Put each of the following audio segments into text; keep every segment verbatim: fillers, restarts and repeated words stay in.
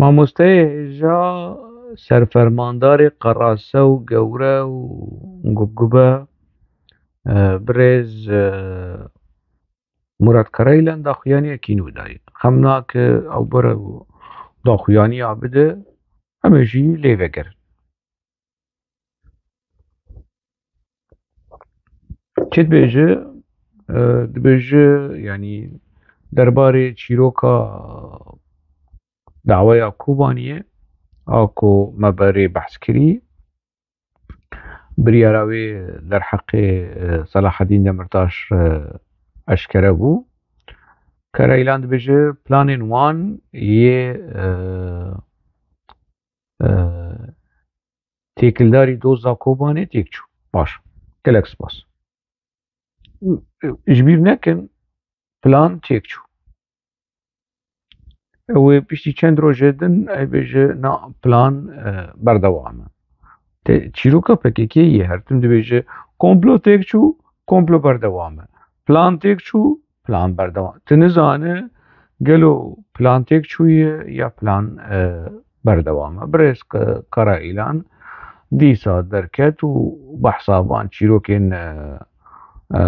Mamosteyê hêja serfermandarê qerase û gewre û gubgube, e, birêz, e, Murat Karayilan daxuyaniyekî nû daye. Xem nake ew bere daxuyaniya bide, em ê jî lê vegerin. Çi dibêje? E, dibêje, yanî derbarê çîroka daweya Kobaniyê, a ku me berê behs kirî, biryara wê derheqê, e, Selahedîn Demirtaş, e, eşkere bû. Karayilan dibêje planên wan yê, e, e, têkildarî doza Kobanê têk çû. Baş. Gelek spas. Ji bîr nekin, plan têk çû. Ew ê piştî çend rojê din, ew bêje, na, plan, e, berdewam e. Te, çîroka P K K yê her tim dibêje, komplo têk çû, komplo berdewam e. Plan têk çû, plan berdewam. Tu nizane gelo plan têk çûye ya plan, e, berdewam e. Birêz K-, Karayilan dîsa derket û behsa van çîrokên, e, e,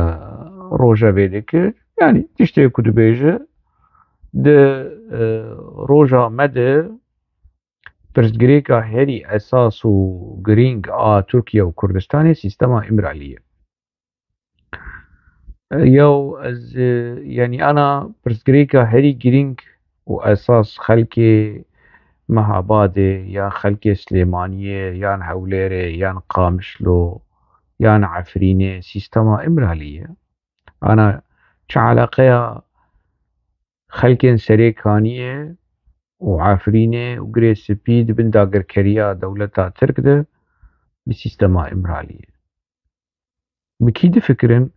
rojevê dikir. Yanî tiştê ku dibêje, di, e, roja me de pirsgirêka herî esas û girîng a Tirkiye û Kurdistanê sîstema Îmralî ye. Yew ez, e, yanî ana pirsgirêka herî girîng û esas xelkê Mehabadê ya xelkê Silêmaniyê yan Hewlêrê yan Qamişlo yan Efrînê sîstema Îmralî ye. Ana çi eleqeya xelkên Serêkaniyê û Efrînê û Girê Spî di bin dagirkeriya dewleta Tirk de bi sîstema Îmraliyê? Bi kî difikirin?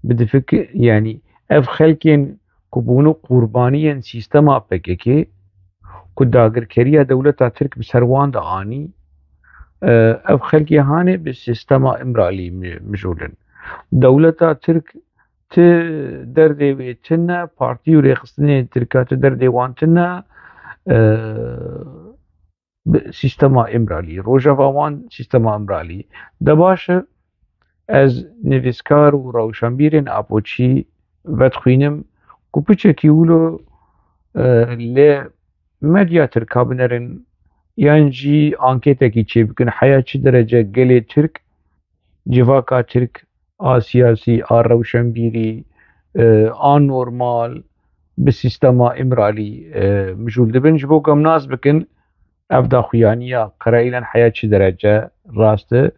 Bi difikir, yanî ev xelkên ku bûne qurbaniyên sîstema P K K, ku dagirkeriya dewleta Tirk bi ser wan de anî, e, ev xelkê hanê bi sîstema Îmralî mi-, mijûl in. Dewleta Tirk ti derdê wê tune, partî û rêxistinên Tirka ti derdê wan tune, e, bi sîstema Îmralî. Rojeva wan sîstema Îmralî. De baş e, ez nivîskar û rewşenbîrên Apoçî vedixwînim ku piçekî wilo, e, li medya Tirka binerin yan jî anketekî çêbikin, heya çi derece gelê Tirk civaka Tirk a siyasî, a rewşenbîrî, e, a normal bi sîstema Îmralî, e, mijûl dibin. Ji bo ku em nas bikin, ev daxuyaniya Karayilan heya çi derece rast e.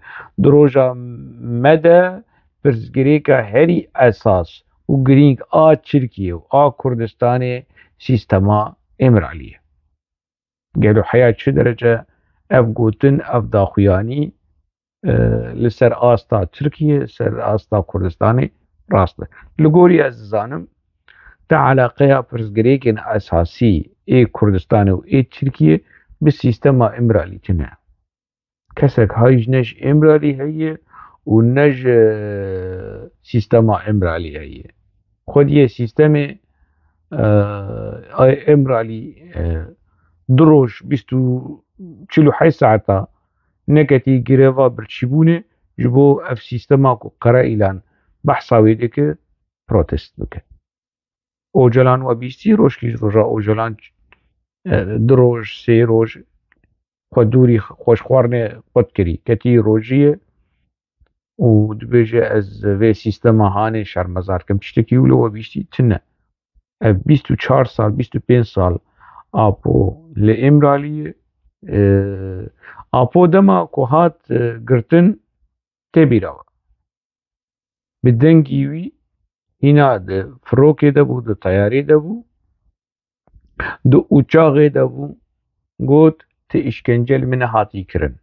Di roja me de pirsgirêka herî esas û girîng a Tirkiye û a Kurdistanê sîstema Îmralî ye. Gelo heya çi derece ev gotin, ev daxuyanî, e, li ser asta Tirkiye, ser asta Kurdistanê rast e? Li gorî ez dizanim, te eleqeya pirsgirêkên esasî ê Kurdistanê û ê Tirkiye bi sîstema Îmralî tune. Kesek hay ji ne ji Îmralî heye û ne ji sîstema Îmralî heye. Xwediyê sîstemê, e, ay Îmralî, e, du roj, bîst û çil û heşt saeta neketî greva birçîbûnê, ji bo ev sîstema ku Karayilan behsa wê dike, protest bike. Ocalan we bîstî, rojkî ji roja Ocalan, e, du roj, sê roj xwe dûrî xweşxwarnê xwe dikirî. Ketî rojiyê û dibêje, ez vê sîstema hanê şermezar kim. Tiştekî wilo we bîstî tune. Ev bîst û çar sal, bîst û pênc sal Apo li Îmralî ye. E, Apo dema ku hat, e, girtin, tê bîra we. Bi dengî wî hîna di firokê de bû, di teyarê de bû, di uçaxê de bû, got, ti îşkence li min nehatî kirin.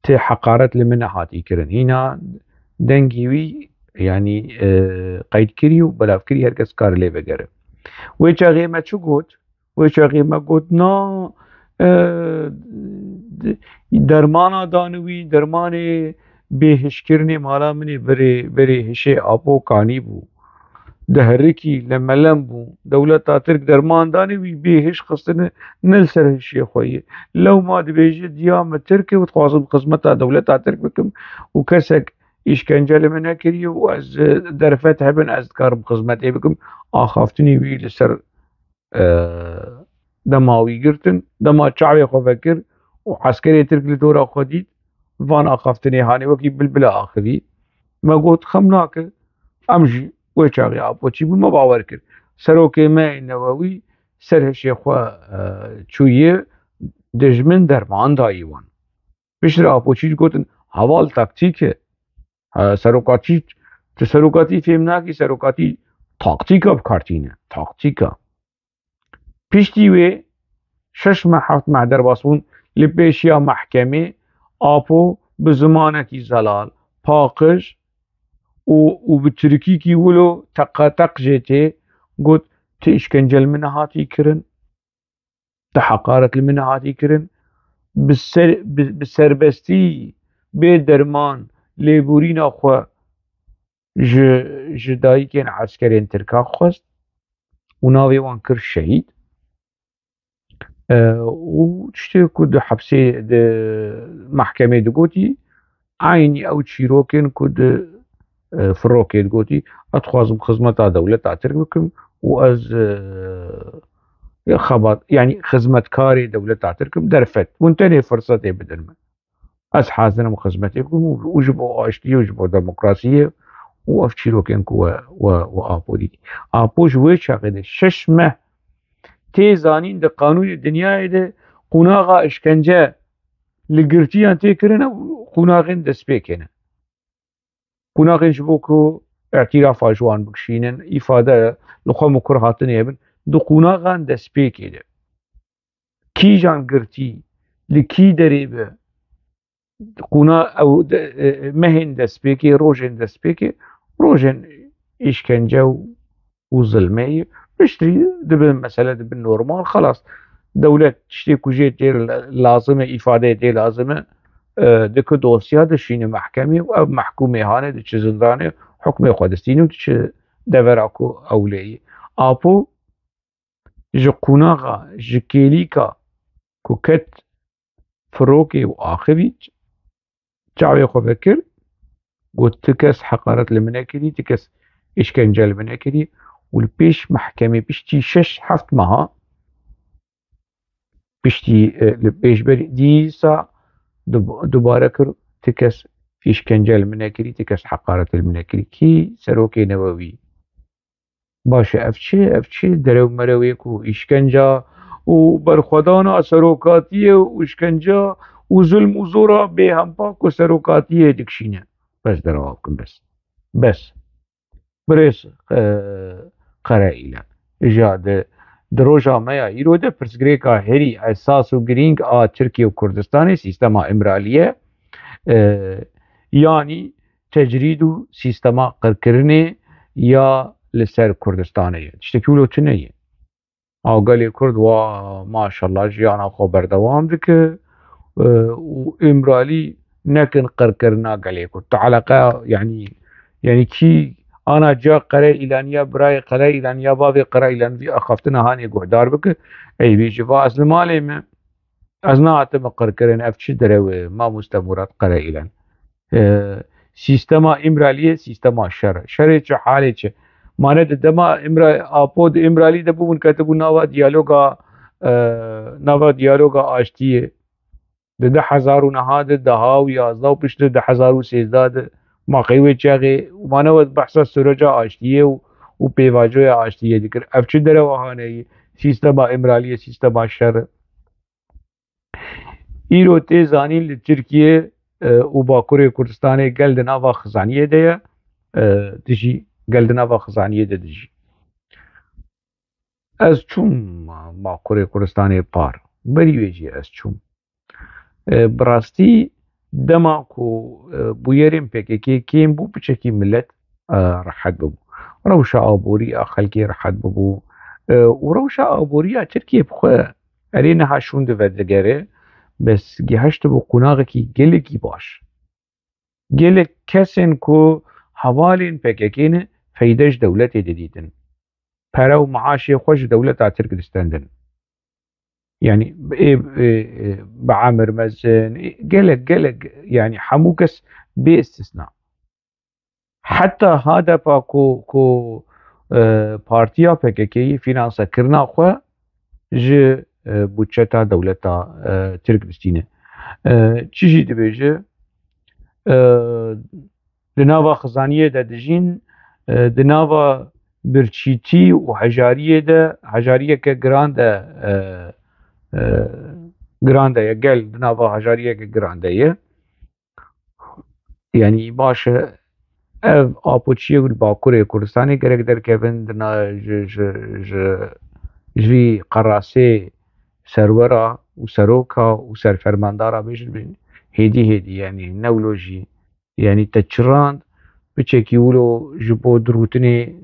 Ti heqaret li min nehatî kirin. Hîna dengî wî, yanî, e, qeyd kirî û belav kirî, her kes kare lê vegere. Wê çaxê me çi got? Wê çaxê me got, na, e, d-, dermana dane wî, dermanê bêhişkirinê mala min ê berê, berê hişê Apo kanî bû. diherikî, lemelem bû. Dewleta Tirk derman danê wî bê hiş xistine, ne li ser hişê xwe ye. Lewma dibêje diya me Tirk e û dixwazim xizmeta dewleta Tirk bikim û kesek îşkence li min nekiriye û ez, e, derfet hebin ez dikarim xizmetê bikim. Axaftinî wî li ser, e, dema wî girtin, dema çavê xwe vekir û eskerê Tirk li dora xwe dît, van axaftinê hanê wekî bilbila axivî. Me got, xem nake, em jî wê çaxê Apoçî bû, me bawer kir. Serokê me yê newewî ser hişê xwe, e, çûye, dijmin derman dayî wan. Piştre Apoçî jî gotin, heval taktîk e. E, serokatî, tu serokatî fêm nakî, serokatî taktîka bi kar tîne. Taktîka. Piştî wê şeş meh, heft meh derbas bûn, li pêşiya mehkemê Apo bi zimanekî zelal, paqij û, û bi tirkîkî wilo teqateq jê tê, got, tu îşkence li min nehatî kirin, tu heqaret li min nehatî kirin, bi ser-, bi, bi serbestî, bê derman, lêborîna xwe ji, ji dayikên eskerên Tirkan xwest û navê wan kir şehîd. E, û tiştê ku di hepsê, di mehkemê digotî, eynî ew çîrokên ku di, e, firokê digotî, ez dixwazim xizmeta dewleta Tirk bikim û ez, e, xebat, yanî xizmetkarê dewleta Tirk im, derfet. Hûn tenê firsetê bidin min. Ez hazir im xizmetê bikim û, û ji bo aştiyê û ji bo demokrasiyê û ev çîrokên ku we, we, we Apo dîtî. Apo ji wê çaxê de şeş meh tê zanîn di qanûnê dinyayê de qonaxa îşkence li girtiyan tê kirine û qonaxên destpêkê ne. Qonaxên ji bo ku îtîrafa ji wan bikişînin, îfade li xwe mikur hatinê hebin, di qonaxan destpêkê de. Kîjan girtî, li kî derê be, qûna ew de, e, e, mehên destpêkê, rojên destpêkê, rojên îşkence û, û zilmê ye. Piştî dibin, mesele dibin normal, xelas. Dewlet tiştê ku jê tê la-, lazim e, îfadeyê tê lazim e, e, dike dosya, dişîne mehkemê û ev mehkûmê hane diçe zindanê, hukmê xwe distîne û diçe devera ku ewleyî. Apo ji qûnaxa, ji kêlîka ku ket firokê û axivî, çavê xwe vekir, got, ti kes heqaret li min nekirî, ti kes îşkence li min nekirî û li pêş mehkemê piştî şeş heft meha, piştî, e, li pêşberî dîsa du-, dubare kir, ti kes îşkence li min nekirî, ti kes heqaret li min nekirî. Kî serokê newewî? Baş e, ev çi, ev çi derew merewê ku îşkenca û berxwedana serokatiyê û îşkenca û zulm û zora bêhempa ku serokatiyê dikişîne. Bes, derewa bikin, bes. Bes. Birêz, e, Qereîlan. Îja di, di roja me ya îro de pirsgirêka herî esas û girîng a Tirkiye û Kurdistanê sîstema Îmralî ye. E, yanî tecrîd û sîstema qirkirinê ya li ser Kurdistanê ye. Tiştekî wilo tune ye. Ew gelê Kurd wa maşallah jiyana xwe berdewam dike, e, û Îmralî nekin qirkirina gelê Kurd. Tu eleqe, yanî, yanî kî ana ciya Qereîlaniya, birayê Qereîlaniya, bavê Qereîlan vî axaftina hanê guhdar bike, ey bêjî va ez li malê me. Ez nehatime qirkirin, ev çi derew e, mamoste Murat Qereîlan? E, sîstema Îmraliyê sîstema şer e. Şerê çi, halê çi? Mane di dema Îmra-, Apo di Îmralî de bûbûn, ketibû nava diyaloga, e, nava diyaloga aştiyê. Di du hezar û neh de, deha û yazdeh û piştre du hezar û sêzdeh de, ma qey wê çaxê, mane we behsa süreca aştiyê û, û pêvajoya aştiyê dikir. Ev çi derewa haneyî? Sîstema Îmraliyê sîstema şer e. Îro tê zanîn li Tirkiye, e, û Bakurê Kurdistanê gel di nava xizaniyê de ye, e, dijî, gel di nava xizaniyê de dijî. Ez çûm Bakurê Kurdistanê par. Berî wê jî ez çûm. E, bi rastî dema ku, e, bûyerên P K K kêm bû, piçekî milet, e, rehet bibû. Rewşa aborî ya xelkê rehet bibû. E, û rewşa aborî ya Tirkiye bi xwe erê niha şûnde vedigere, bes gihaştibû qonaxekî gelekî baş. Gelek kesên ku hevalên P K K ne, feyde ji dewletê didîtin. Pere û maaşê xwe ji dewleta Tirk distendin. Yani ê, ê, ê, bi emir mezin, ê, gelek, gelek, yani hemû kes bê istisna. Heta H D P ku, ku, e, partiya P K K'yê finansekirina xwe ji, e, budçeta dewleta, e, Tirk distîne. E, çi jî dibêje, e, di nava xizaniyê de dijîn, e, di nava birçîtî û hejariyê de, hejariyeke giran de, e, e, giran de ye, gel di nava hejariyeke giran de ye. Yani baş e, ev apoçiyê li Bakurê Kurdistanê gerek derkevin di na-, ji, ji, ji, ji vî qerasê serwera û seroka û serfermandara bêjin hêdî hêdî, yani newlo jî, yani te çirand biçekî wilo ji bo dirûtinê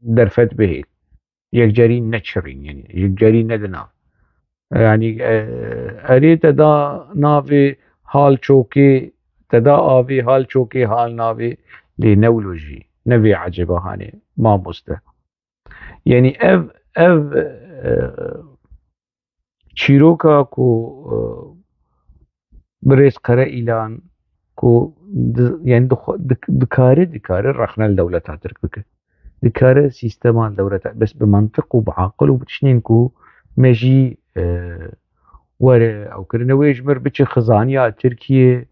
derfet bihêl. Yekcerî neçirîn, yani yekcerî nedina. Yani, e, erê te da navê hal çokê, te da avê hal çokê hal navê lê newlo jî. Ne vê ecêba hanê mamoste. Yani ev, ev, e, çîroka ku, e, birêz Qere Îlan ku di-, yani dixwe-, dik-, dikare, dikare rexne li dewleta Tirk bike. Dikare sîstema li dewleta, bes bi mantiq û bi aqil û bi tiştên ku me jî, e, were ew kirine wê ji mir biçe xizaniya Tirkiye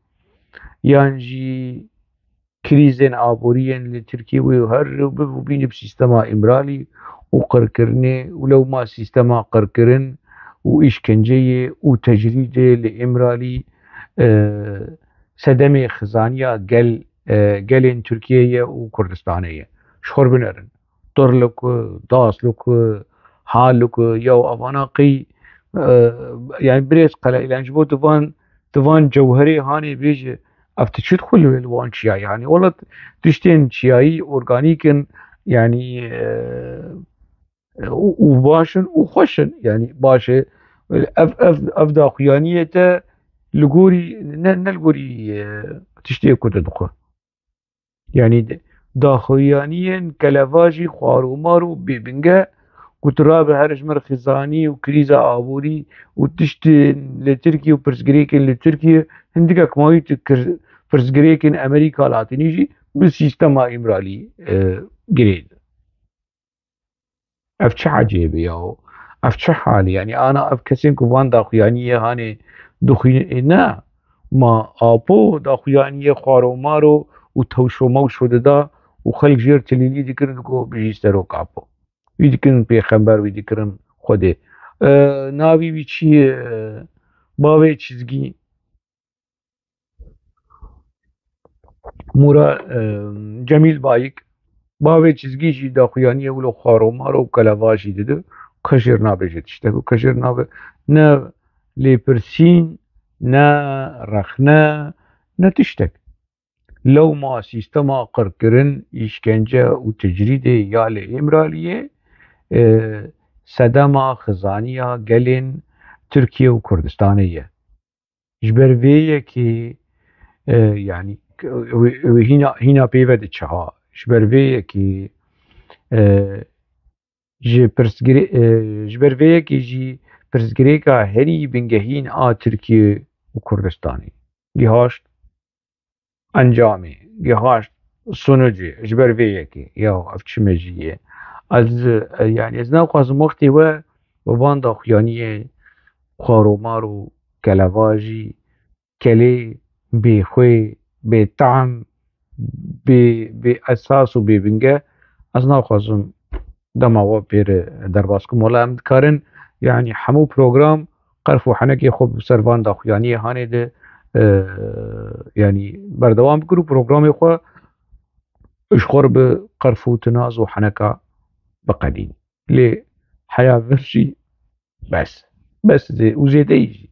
yan jî krîzên aborî yên li Tirkiyê wê her rew biv û bînî bi sîstema Îmralî û qirkirinê û lewma sîstema qirkirin û îşkenceyê û tecrîdê li Îmralî, e, sedemê xizaniya gel, e, gelên Tirkiyê ye û Kurdistanê ye. Ji xwe binerin. Turluk, Dasluk, Haluk, ya evana qey, e, yani birêz Qere Îlan ji bo di van, di van cewherê hanê bêje, ev tu çi dixwe li wan çiyayî? Yani wela tiştên çiyayî organîk in, yani, e, û, û baş in û xweş in. Yani baş e, ev, ev, ev daxuyaniyê te li gorî, ne, ne li gorî, e, tiştê ku tu dixwe. Yani de-, daxuyaniyên kelevajî, xwarûmar û bêbinge ku tu rabe her ji mir xizanî û krîza aborî û tiştên li Tirkiye û pirsgirêkên li Tirkiye hindikek mawî tu kir-, pirsgirêkên Amerîka Latînî jî bi sîstema Îmralî, e, girêdin. Ev çi ecêb e ya? Ev çi hal e? Yani ana ev kesên ku van daxuyaniyê hanê dixwîne, e, ne. Ma Apo daxuyaniyê xwaromaro û tewşo mewşo dida û xelk jêr tilîlî dikirin, digo bijî serok Apo. Wî dikirin pêxember, wî dikirin Xwedê. E, navî wî çi ye? E, bavê çizgî. Mura, e, Cemîl Bayik, bavê çizgî jî daxuyaniyê wilo xwaromaro û kelevajî didi. Kes jêr nabêje tiştek û kes jêr nabe ne lêpirsîn, ne rexne, ne tiştek. Lewma sîstema qirkirin, îşkence û tecrîdê ya li Îmraliyê, e, sedema xizaniya gelên Tirkiye û Kurdistanê ye. Ji ber vê yekê, e, yani, wê, wê hîna, hîna pê ve diçe ha. Ji ber vê yekê, e, ji pirsgirê-, e, ji ber vê yekê jî pirsgirêka herî bingehîn a Tirkiye û Kurdistanê gihaşt encamê, gihaşt sonucê, ji ber vê yekê. Ya ev çi mejî ye? Ez, e, yani ez naxwazim wextê we bi van daxuyaniyê xwaromar û kelevajî, kelê, bêxwê, bêtehm, bê, bê esas û bêbinge, ez naxwazim dema we pê re derbas kim. Wela em dikarin, yani hemû program qerf û henekê xwe bi ser van daxuyaniyê hanê de, e, yani berdewam bikir û programê xwe ji xwe re bi qerf û tinaz û heneka biqedîn. Lê heya vir jî bes. Bes zê-, û zêdeyî jî.